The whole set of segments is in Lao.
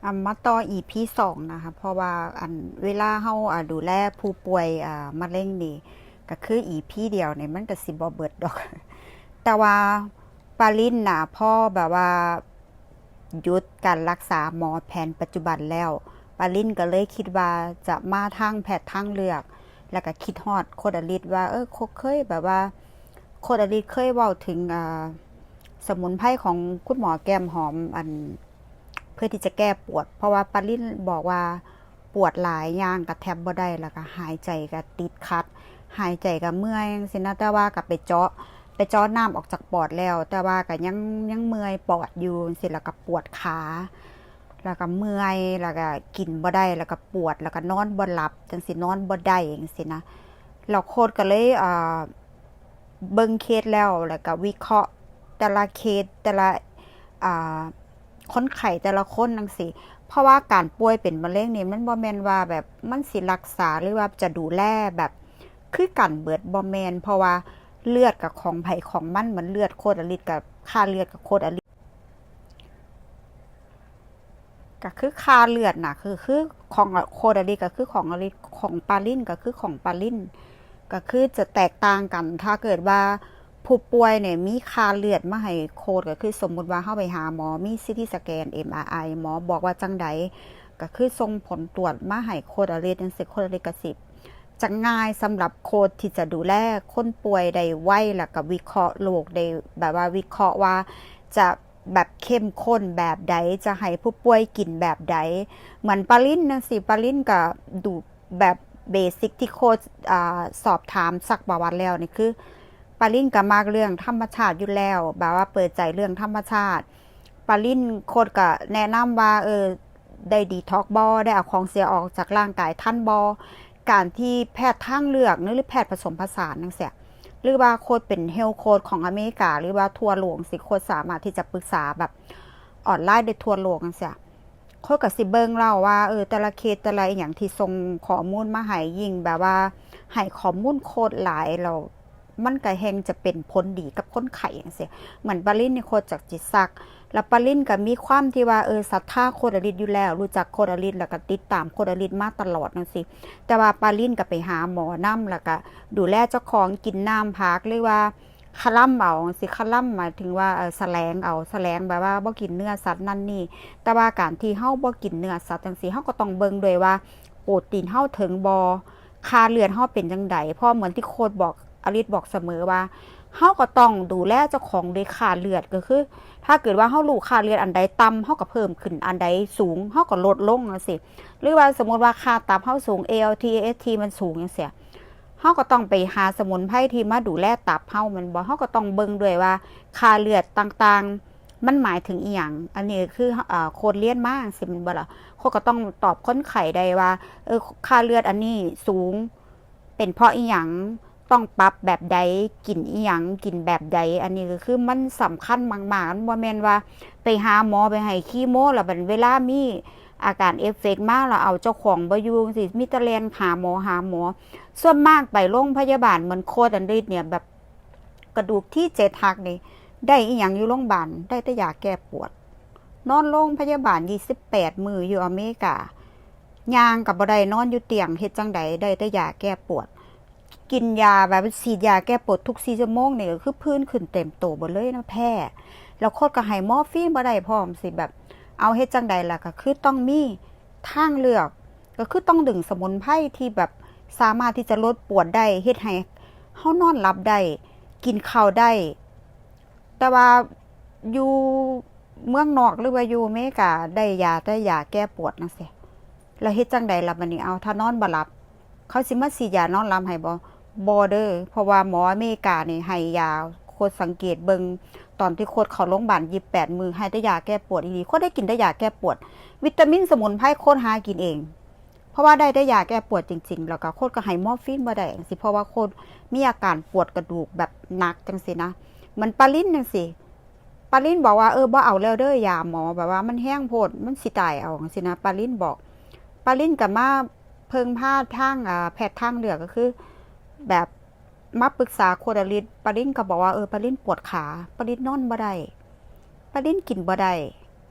ອາ ມາຕໍ່ອີພີສອງນະຄະ ເພາະວ່າ ອັນ ເວລາເຮົາ ອາ ດູແລຜູ້ປ່ວຍ ອາ ມະເຮັງນີ້ ກະຄືອີພີດຽວນີ້ມັນກະຊິບໍ່ເບິດດອກ. ແຕ່ວ່າປາລິນນະ ພໍແບບວ່າຢຸດການລັກສາໝໍແຜນປັດຈຸບັນແລ້ວ ປາລິນກະເລີຍຄິດວ່າຈະມາທາງແພດທາງເລືອກ ແລ້ວກະຄິດຮອດໂຄດອາລິດວ່າ ເອີ ໂຄດເຄີຍແບບວ່າ ໂຄດອາລິດເຄີຍເວົ້າເຖິງ ອາ ສະໝຸນໄພຂອງຄຸນໝໍແກ້ມຫອມ ອັນ ເພື່ອທີ່ຈະແກ້ປວດ ເພາະວ່າປາລິນບອກວ່າປວດຫຼາຍ ຍ່າງກະແທບບໍ່ໄດ້ ແລ້ວກະຫາຍໃຈກະຕິດຂັດ ຫາຍໃຈກະເມື່ອຍຈັ່ງຊີ້ນະ. ແຕ່ວ່າກະໄປເຈາະ ໄປເຈາະນ້ຳອອກຈາກປອດແລ້ວ ແຕ່ວ່າກະຍັງ ຍັງເມື່ອຍປອດຢູ່ຈັ່ງຊີ້ ແລ້ວກະປວດຂາ ແລ້ວກະເມື່ອຍ ແລ້ວກະກິນບໍ່ໄດ້ ແລ້ວກະປວດ ແລ້ວກະນອນບໍ່ຫຼັບຈັ່ງຊີ້ ນອນບໍ່ໄດ້ຈັ່ງຊີ້ນະ. ແລ້ວໂຄດກະເລີຍ ອາ ເບິ່ງເຄສແລ້ວ ແລ້ວກະວິເຄາະແຕ່ລະເຄສ ແຕ່ລະ ອາ ຄົນໄຂ້ແຕ່ລະຄົນຈັ່ງຊີ້ ເພາະວ່າການປ່ວຍເປັນມະເຮັງນີ້ ມັນບໍ່ແມ່ນວ່າແບບມັນຊິລັກສາ ຫຼືວ່າຈະດູແລແບບຄືກັນເບິດ ບໍ່ແມ່ນ ເພາະວ່າເລືອດກະຂອງໃຜຂອງມັນ ເໝືອນເລືອດໂຄດອາລິດ ກະຄ່າເລືອດກະໂຄດອາລິດ ກະຄືຄ່າເລືອດນະ ຄື ຄືຂອງໂຄດອາລິດ ກະຄືຂອງອາລິດ ຂອງປາລິນກະຄືຂອງປາລິນ ກະຄືຈະແຕກຕ່າງກັນ. ຖ້າເກີດວ່າຜູ້ປ່ວຍນີ້ມີຄ່າເລືອດມາໃຫ້ໂຄດ ກະຄືສົມມຸດວ່າເຮົາໄປຫາໝໍ ມີຊີທີສະແກນ ເອັມອາໄອ ໝໍບອກວ່າຈັ່ງໃດ ກະຄືສົ່ງຜົນຕວດມາໃຫ້ໂຄດອາລິດຈັ່ງຊີ້ ໂຄດອາລິດກະຊິ ຈະງ່າຍສຳລັບໂຄດທີ່ຈະດູແລຄົນປ່ວຍໄດ້ໄວ ແລ້ວກະວິເຄາະໂລກໄດ້ ແບບວ່າວິເຄາະວ່າຈະແບບເຂັ້ມຂຸ້ນແບບໃດ ຈະໃຫ້ຜູ້ປ່ວຍກິນແບບໃດ. ເໝືອນປາລິນຈັ່ງຊີ້ ປາລິນກະດູແບບເບຊິກທີ່ໂຄດ ອາ ສອບຖາມຊັກປະຫວັດແລ້ວນີ້ ຄືປາລິນກະມັກເລື່ອງທຳມະຊາດຢູ່ແລ້ວ ແບບວ່າເປີດໃຈເລື່ອງທຳມະຊາດ. ປາລິນ ໂຄດກະແນະນຳວ່າ ເອີ ໄດ້ດີທັອກບໍ່ ໄດ້ເອົາຂອງເສຍອອກຈາກຮ່າງກາຍທັນບໍ່. ການທີ່ແພດທາງເລືອກ ຫຼື ແພດປະສົມປະສານຈັ່ງຊີ້ ຫຼືວ່າໂຄດເປັນເຮວໂຄດຂອງອາເມລິກາ ຫຼືວ່າທົ່ວໂລກຈັ່ງຊີ້ ໂຄດສາມາດທີ່ຈະປຶກສາແບບອອນລາຍໄດ້ທົ່ວໂລກຈັ່ງຊີ້ ໂຄດກະຊິເບິ່ງເລົ່າວ່າ ເອີ ແຕ່ລະເຄສ ແຕ່ລະອີ່ຫຍັງທີ່ສົ່ງຂໍ້ມູນມາໃຫ້ ຍິ່ງແບບວ່າໃຫ້ຂໍ້ມູນໂຄດຫຼາຍແລ້ວ ມັນກະແຮ່ງຈະເປັນຜົນດີກັບຄົນໄຂ້ຈັ່ງຊີ້. ເໝືອນປາລິນນີ້ໂຄດຈັກຊິຊັກ ແລ້ວປາລິນກະມີຄວາມທີ່ວ່າ ເອີ ສັດທາໂຄດອາລິດຢູ່ແລ້ວ ຮູ້ຈັກໂຄດອາລິດ ແລ້ວກະຕິດຕາມໂຄດອາລິດມາຕະຫຼອດຈັ່ງຊີ້ ແຕ່ວ່າປາລິນກະໄປຫາໝໍນຳ ແລ້ວກະດູແລເຈົ້າຂອງ ກິນນ້ຳຜັກ ຫຼືວ່າຄະລຳເອົາຈັ່ງຊີ້ ຄະລຳໝາຍເຖິງວ່າ ເອີ ສະແຫຼງເອົາ ສະແຫຼງແບບວ່າບໍ່ກິນເນື້ອສັດນັ້ນນີ້. ແຕ່ວ່າການທີ່ເຮົາບໍ່ກິນເນື້ອສັດຈັ່ງຊີ້ ເຮົາກະຕ້ອງເບິ່ງດ້ວຍວ່າໂປຣຕີນເຮົາເຖິງບໍ່ ຄ່າເລືອດເຮົາເປັນຈັ່ງໃດ ເພາະເໝືອນທີ່ໂຄດບອກ ອາລິດບອກສະເໝີວ່າ ເຮົາກໍຕ້ອງດູແລເຈົ້າຂອງດ້ວຍຄ່າເລືອດ ກໍຄືຖ້າເກີດວ່າເຮົາຮູ້ຄ່າເລືອດອັນໃດຕ່ຳ ເຮົາກໍເພີ່ມຂຶ້ນ ອັນໃດສູງ ເຮົາກໍລົດລົງຈັ່ງຊີ້ ຫຼືວ່າສົມມຸດວ່າຄ່າຕັບເຮົາສູງ ເອແອລທີ ເອສທີ ມັນສູງຈັ່ງຊີ້ ເຮົາກໍຕ້ອງໄປຫາສະໝຸນໄພທີ່ມາດູແລຕັບເຮົາແມ່ນບໍ່? ເຮົາກໍຕ້ອງເບິ່ງດ້ວຍວ່າຄ່າເລືອດຕ່າງໆ ມັນໝາຍເຖິງອີ່ຫຍັງ? ອັນນີ້ຄື ເອີ ໂຄດຮຽນມາຈັ່ງຊີ້ແມ່ນບໍ່ລະ? ໂຄດກໍຕ້ອງຕອບຄົນໄຂ້ໄດ້ວ່າ ເອີ ຄ່າເລືອດອັນນີ້ສູງ ເປັນເພາະອີ່ຫຍັງ? ຕ້ອງປັບແບບໃດ? ກິນອີ່ຫຍັງ? ກິນແບບໃດ? ອັນນີ້ກໍຄືມັນສຳຄັນມາກໆ ມັນບໍ່ແມ່ນວ່າໄປຫາໝໍ ໄປໃຫ້ຄີໂມ ແລ້ວບັດເວລາມີອາການເອຟເຟັກມາ ແລ້ວເອົາເຈົ້າຂອງບໍ່ຢູ່ຈັ່ງຊີ້ ມີແຕ່ແລ່ນຫາໝໍ ຫາໝໍ. ສ່ວນມາກໄປໂລງພະຍາບານເໝືອນໂຄດອາລິດນີ້ ແບບ ກະດູກທີເຈັດຫັກນີ້ ໄດ້ອີ່ຫຍັງຢູ່ໂລງບານ? ໄດ້ແຕ່ຢາແກ້ປວດ. ນອນໂລງພະຍາບານຊາວແປດມື້ຢູ່ອາເມລິກາ ຍ່າງກະບໍ່ໄດ້ ນອນຢູ່ຕຽງ ເຮັດຈັ່ງໃດ? ໄດ້ແຕ່ຢາແກ້ປວດ. ກິນຢາແບບ ສີດຢາແກ້ປວດທຸກສີ່ຊົ່ວໂມງນີ້ ກະຄືຜື່ນຂຶ້ນເຕັມໂຕເບິດເລີຍນະ ແພ້. ແລ້ວໂຄດກະໃຫ້ມໍຟີນບໍ່ໄດ້ພ້ອມ ຊິແບບ ເອົາເຮັດຈັ່ງໃດລະ? ກະຄືຕ້ອງມີ ທາງເລືອກ ກໍຄືຕ້ອງດຶງສະໝຸນໄພທີ່ແບບສາມາດທີ່ຈະລົດປວດໄດ້ ເຮັດໃຫ້ເຮົານອນຫຼັບໄດ້ ກິນເຂົ້າໄດ້. ແຕ່ວ່າຢູ່ເມືອງນອກ ຫຼືວ່າຢູ່ອາເມລິກາ ໄດ້ຢາແຕ່ຢາແກ້ປວດຈັ່ງຊີ້ ແລ້ວເຮັດຈັ່ງໃດລະບາດນີ້? ເອົາ ຖ້ານອນບໍ່ຫຼັບ ເຂົາຊິມາສີດຢານອນຫຼັບໃຫ້ບໍ່? ບໍ່ເດີ ເພາະວ່າໝໍອາເມລິການີ້ໃຫ້ຢາ ໂຄດສັງເກດເບິ່ງ ຕອນທີ່ໂຄດເຂົ້າໂລງບານຊາວແປດມື້ ໃຫ້ແຕ່ຢາແກ້ປວດອີ່ຫຼີ ໂຄດໄດ້ກິນແຕ່ຢາແກ້ປວດ ວິຕາມິນສະໝຸນໄພໂຄດຫາກິນເອງ ເພາະວ່າໄດ້ແຕ່ຢາແກ້ປວດຈິງໆ ແລ້ວກໍໂຄດກໍໃຫ້ມໍຟີນບໍ່ໄດ້ຈັ່ງຊີ້ ເພາະວ່າໂຄດມີອາການປວດກະດູກແບບໜັກຈັ່ງຊີ້ນະ ເໝືອນປາລິນຈັ່ງຊີ້ ປາລິນບອກວ່າ ເອີ ບໍ່ເອົາແລ້ວເດີຢາໝໍ ແບບວ່າມັນແຮງໂພດ ມັນຊິຕາຍເອົາຈັ່ງຊີ້ນະ ປາລິນບອກ ປາລິນກໍມາເພິ່ງພາທາງ ອາ ແພດທາງເລືອກ ກໍຄືແບບ ມາປຶກສາໂຄດອາລິດ ປາລິນກໍບອກວ່າ ເອີ ປາລິນປວດຂາ ປາລິນນອນບໍ່ໄດ້ ປາລິນກິນບໍ່ໄດ້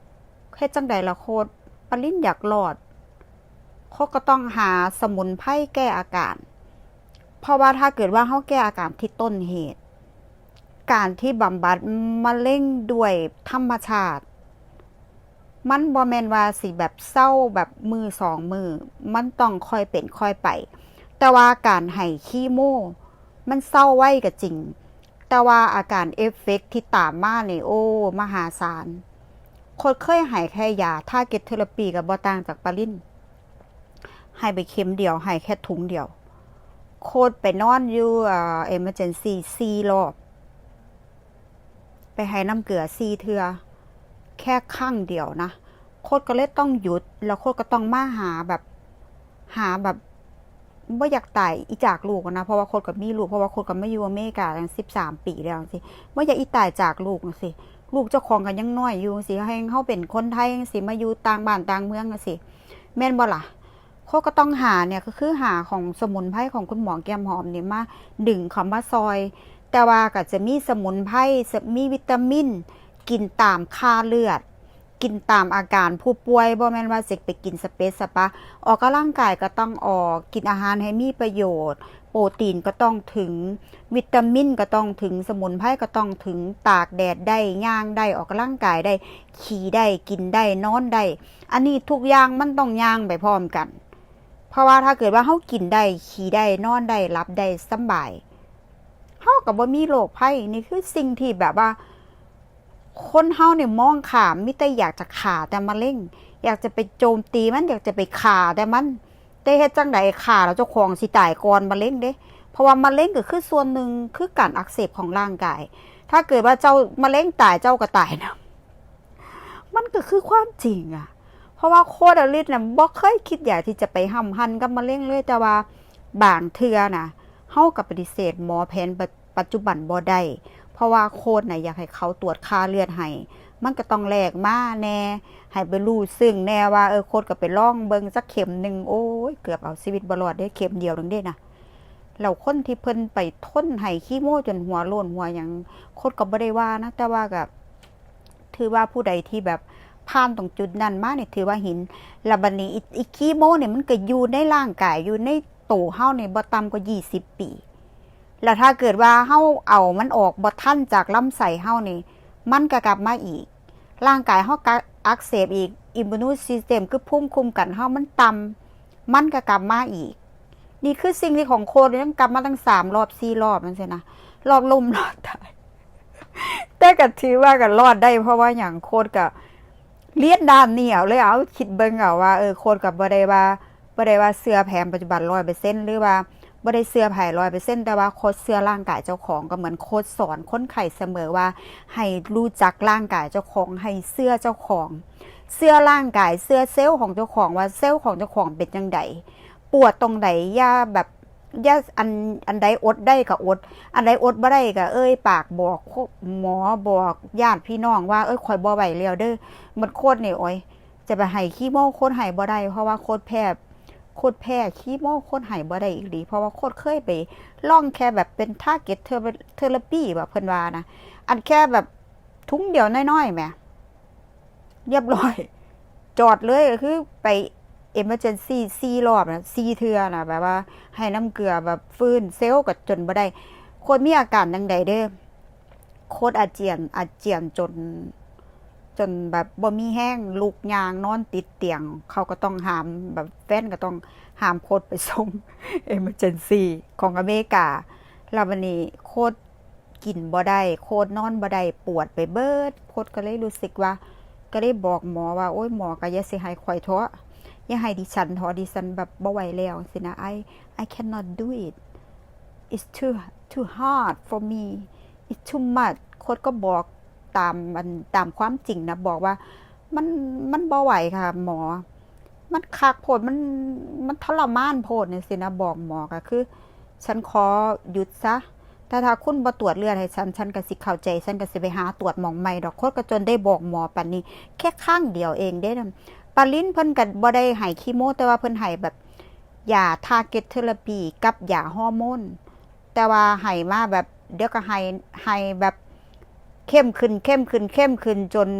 ເຮັດຈັ່ງໃດລະໂຄດ? ປ າລິນຢາກລອດ ໂຄດກໍຕ້ອງຫາສະໝຸນໄພແກ້ອາການ ເພາະວ່າຖ້າເກີດວ່າເຮົາແກ້ອາການທີ່ຕົ້ນເຫດ ການທີ່ບຳບັດມະເລັງດ້ວຍທຳມະຊາດ ມັນບໍ່ແມ່ນວ່າຊິແບບເຊົາແບບມື້ສອງມື້ ມັນຕ້ອງຄ່ອຍເປັນຄ່ອຍໄປ. ແຕ່ວ່າການໃຫ້ຄີໂມ ມັນເຊົາໄວກໍຈິງ, ແຕ່ວ່າອາການເອຟເຟັກທີ່ຕາມມານີ້ ໂອ້ ມະຫາສານ. ໂຄດເຄີຍໃຫ້ແຄ່ຢາ target therapy ກໍບໍ່ຕ່າງຈາກປາລິນ, ໃຫ້ໄປເຂັມດຽວ ໃຫ້ແຄ່ຖົງດຽວ. ໂຄດໄປນອນຢູ່ ເອີ emergency ສີ່ລອບ. ໄປໃຫ້ນ້ຳເກືອສີ່ເທື່ອ ແຄ່ຄັ້ງດຽວນະ. ໂຄດກໍເລີຍຕ້ອງຢຸດ ແລ້ວໂຄດກໍຕ້ອງມາຫາແບບ ຫາແບບ ບໍ່ຢາກຕາຍອີຈາກລູກນະ, ເພາະວ່າໂຄດກໍມີລູກ, ເພາະວ່າໂຄດກໍມາຢູ່ອາເມລິກາຕັ້ງສິບສາມປີແລ້ວຈັ່ງຊີ້, ບໍ່ຢາກອີຕາຍຈາກລູກຈັ່ງຊີ້. ລູກເຈົ້າຂອງກໍຍັງນ້ອຍຢູ່ຈັ່ງຊີ້, ໃຫ້ເຮົາເປັນຄົນໄທຈັ່ງຊີ້ ມາຢູ່ຕ່າງບ້ານຕ່າງເມືອງຈັ່ງຊີ້ ແມ່ນບໍ່ລະ? ໂຄດກໍຕ້ອງຫາເນຍ ກໍຄືຫາຂອງສະໝຸນໄພຂອງຄຸນໝໍແກ້ມຫອມນີ້ມາດຶງເຂົ້າມາຊ່ອຍ, ແຕ່ວ່າກໍຈະມີສະໝຸນໄພ ສະ ມີວິຕາມິນ ກິນຕາມຄ່າເລືອດ ກິນຕາມອາການຜູ້ປ່ວຍ, ບໍ່ແມ່ນວ່າຊິໄປກິນສະເປະສະປາ. ອອກກຳລັງກາຍກໍຕ້ອງອອກ, ກິນອາຫານໃຫ້ມີປະໂຫຍດ, ໂປຣຕີນກໍຕ້ອງເຖິງ, ວິຕາມິນກໍຕ້ອງເຖິງ, ສະໝຸນໄພກໍຕ້ອງເຖິງ, ຕາກແດດໄດ້, ຍ່າງໄດ້, ອອກກຳລັງກາຍໄດ້, ຂີ່ໄດ້, ກິນໄດ້, ນອນໄດ້. ອັນນີ້ທຸກຢ່າງມັນຕ້ອງຍ່າງໄປພ້ອມກັນ. ເພາະວ່າຖ້າເກີດວ່າເຮົາກິນໄດ້, ຂີ່ໄດ້, ນອນໄດ້, ຫຼັບໄດ້, ສຳບາຍ, ເຮົາກໍບໍ່ມີໂລກໄພ. ນີ້ຄືສິ່ງທີ່ແບບວ່າ ຄົນເຮົານີ້ມອງຂ້າມ, ມີແຕ່ຢາກຈະຂ້າແຕ່ມະເລັງ, ຢາກຈະໄປໂຈມຕີມັນ, ຢາກຈະໄປຂ້າແຕ່ມັນ. ແຕ່ເຮັດຈັ່ງໃດຂ້າແລ້ວເຈົ້າຂອງຊິຕາຍກ່ອນມະເລັງເດ້. ເພາະວ່າມະເລັງກໍຄືສ່ວນໜຶ່ງ ຄືການອັກເສບຂອງຮ່າງກາຍ. ຖ້າເກີດວ່າເຈົ້າມະເລັງຕາຍ, ເຈົ້າກໍຕາຍນຳ. ມັນກໍຄືຄວາມຈິງອະ. ເພາະວ່າໂຄດອາລິດນະ ບໍ່ເຄີຍຄິດຢາກທີ່ຈະໄປຫ້ຳຫັນກັບມະເລັງເລີຍ, ແຕ່ວ່າບາງເທື່ອນະ ເຮົາກໍປະຕິເສດໝໍແຜນປະ ປັດຈຸບັນບໍ່ໄດ້, ເພາະວ່າໂຄດນະຢາກໃຫ້ເຂົາຕວດຄ່າເລືອດໃຫ້, ມັນກໍຕ້ອງແລກມາແດ່, ໃຫ້ໄປຮູ້ເຊິ່ງແດ່ວ່າ ເອີ ໂຄດກໍໄປລອງເບິ່ງຈັກເຂັມໜຶ່ງ. ໂອ້ຍ ເກືອບເອົາຊີວິດບໍ່ລອດເດ້ ເຂັມດຽວໜຶ່ງເດ້ນະ. ແລ້ວຄົນທີ່ເພິ່ນໄປທົນໃຫ້ຄີໂມຈົນຫົວໂລ້ນຫົວຫຍັງ ໂຄດກໍບໍ່ໄດ້ວ່ານະ, ແຕ່ວ່າກໍຖືວ່າຜູ້ໃດທີ່ແບບຜ່ານຕົງຈຸດນັ້ນມານີ້ ຖືວ່າເຫັນ. ແລ້ວບັດນີ້ອີ ອີຄີໂມນີ້ ມັນກໍຢູ່ໃນຮ່າງກາຍ ຢູ່ໃນໂຕເຮົານີ້ບໍ່ຕ່ຳກວ່າຊາວປີ. ແລ້ວຖ້າເກີດວ່າເຮົາເອົາມັນອອກບໍ່ທັນຈາກລຳໄສ້ເຮົານີ້ ມັນກໍກັບມາອີກ. ຮ່າງກາຍເຮົາກໍອັກເສບອີກ, immune system ຄືພູມຄຸ້ມກັນເຮົາມັນຕ່ຳ, ມັນກໍກັບມາອີກ. ນີ້ຄືສິ່ງທີ່ຂອງໂຄດ ຍັງກັບມາຕັ້ງສາມລອບ ສີ່ລອບຈັ່ງຊີ້ນະ, ລອດລົ້ມລອດຕາຍ. ແຕ່ກໍຖືວ່າກໍລອດໄດ້, ເພາະວ່າຫຍັງ? ໂຄດກໍ ລຽນດ້ານນີ້ເອົາເລີຍ ເອົາຄິດເບິ່ງເອົາວ່າ ເອີ ໂຄດກໍບໍ່ໄດ້ວ່າ ບໍ່ໄດ້ວ່າເຊື່ອແຜນປັດຈຸບັນຮ້ອຍເປີເຊັນ ຫຼືວ່າບໍ່ໄດ້ເຊື່ອໃຜຮ້ອຍເປີເຊັນ ແຕ່ວ່າໂຄດເຊື່ອຮ່າງກາຍເຈົ້າຂອງ. ກໍເໝືອນໂຄດສອນຄົນໄຂ້ສະເໝີວ່າ ໃຫ້ຮູ້ຈັກຮ່າງກາຍເຈົ້າຂອງ, ໃຫ້ເຊື່ອເຈົ້າຂອງ, ເຊື່ອຮ່າງກາຍ, ເຊື່ອເຊວຂອງເຈົ້າຂອງວ່າເຊວຂອງເຈົ້າຂອງເປັນຈັ່ງໃດ, ປວດຕົງໃດ ຢ່າແບບ ຢ່າ ອັນ ອັນໃດອົດໄດ້ກໍອົດ, ອັນໃດອົດບໍ່ໄດ້ກໍເອີ່ຍປາກບອກ ໂຄ ໝໍ ບອກຍາດພີ່ນ້ອງວ່າ ເອີຍ ຂ້ອຍບໍ່ໄຫວແລ້ວເດີ້. ມັນໂຄດນີ້ ໂອ້ຍ ຈະໄປໃຫ້ຄີໂມໂຄດໃຫ້ບໍ່ໄດ້ ເພາະວ່າໂຄດແພ້ ໂຄດແພ້ຄີໂມໂຄດໃຫ້ບໍ່ໄດ້ອີ່ຫຼີ. ເພາະວ່າໂຄດເຄີຍໄປລອງແຄ່ແບບເປັນ target ther- therapy ວ່າເພິ່ນວ່ານະ, ອັນແຄ່ແບບ ທຸງດຽວນ້ອຍໆ ແໝ່ ລຽບຮ້ອຍ ຈອດເລີຍ. ກໍຄືໄປ emergency ສີ່ລອບນະ ສີ່ເທື່ອນະ ແບບວ່າໃຫ້ນ້ຳເກືອແບບຟື້ນ ເຊວກໍຈົນບໍ່ໄດ້. ໂຄດມີອາການຈັ່ງໃດເດີ້? ໂຄດອາຈຽນ ອາຈຽນຈົນ ຈົນແບບບໍ່ມີແຮງ ລຸກຍ່າງ ນອນຕິດຕຽງ. ເຂົາກໍຕ້ອງຫາມ ແບບແຟນກໍຕ້ອງຫາມໂຄດໄປສົ່ງ emergency ຂອງອາເມລິກາ. ແລ້ວບັດນີ້ໂຄດ ກິນບໍ່ໄດ້ ໂຄດນອນບໍ່ໄດ້ ປວດໄປເບີດ. ໂຄດກໍເລີຍຮູ້ສຶກວ່າ ກໍໄດ້ບອກໝໍວ່າ ໂອ້ຍ ໝໍກໍຢ່າຊິໃຫ້ຂ້ອຍເທາະ ຢ່າໃຫ້ດິສັນເທາະ ດິສັນແບບບໍ່ໄຫວແລ້ວ ຊີ້ນະ. I I cannot do it. It's too too hard for me. It's too much. ໂຄດກໍບອກຕາມ ອັນ ຕາມຄວາມຈິງນະ ບອກວ່າ ມັນ ມັນບໍ່ໄຫວຄ່ະໝໍ. ມັນຄັກໂພດ ມັນ ມັນທໍລະມານໂພດ ຈັ່ງຊີ້ນະ. ບອກໝໍກໍຄື ສັນຂໍຢຸດຊະ ຖ້າ ຖ້າຄຸນບໍ່ຕວດເລືອດໃຫ້ສັນ ສັນກໍຊິເຂົ້າໃຈ ສັນກໍຊິໄປຫາຕວດໝ່ອງໃໝ່ດອກ. ໂຄດກໍຈົນໄດ້ບອກໝໍປານນີ້ ແຄ່ຄັ້ງດຽວເອງເດ້. ປາລິນເພິ່ນກໍບໍ່ໄດ້ໃຫ້ຄີໂມ ແຕ່ວ່າເພິ່ນໃຫ້ແບບຢາ target therapy ກັບຢາຮໍໂມນ ແຕ່ວ່າໃຫ້ມາແບບ ດຽວກໍໃຫ້ ໃຫ້ແບບເຂັ້ມຂຶ້ນ ເຂັ້ມຂຶ້ນ ເຂັ້ມຂຶ້ນ ຈົນ